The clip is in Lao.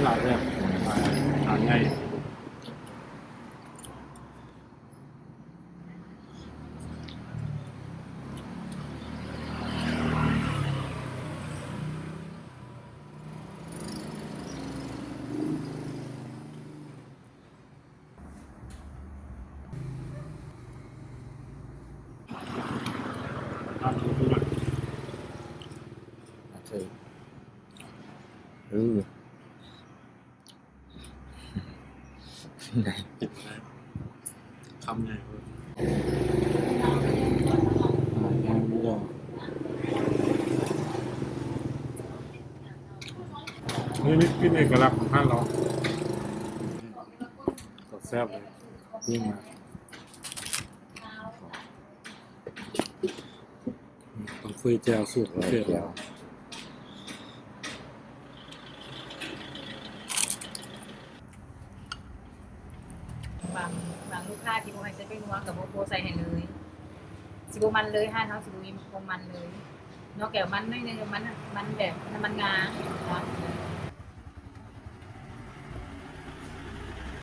ຫຼາຍແບບ ຫຼາຍ ຫຼາຍໃຫຍ່. ໂອເຄ ອື ຄຳໃຫຍ່ເວີ້ຍ. ນີ້ ນີ້ເປັນເອກະລັກຂອງຮ້ານເຮົາ ກໍແຊບເລີຍ ປີ້ງມາ. ຕ້ອງຄຸຍແຈ່ວສູດພິເສດ. ບາງ ບາງລູກຄ້າທີ່ບໍ່ໃຫ້ໃສ່ແປ້ງນົວກໍບໍ່ ບໍ່ໃສ່ໃຫ້ເລີຍ ຊິບໍ່ມັນເລີຍ. ຮ້ານເຮົາຊິບໍ່ມີຄວາມມັນເລີຍ ນອກຈາກມັນໜ້ອຍໜຶ່ງ ມັນ ມັນແບບນ້ຳມັນງາເນາະ.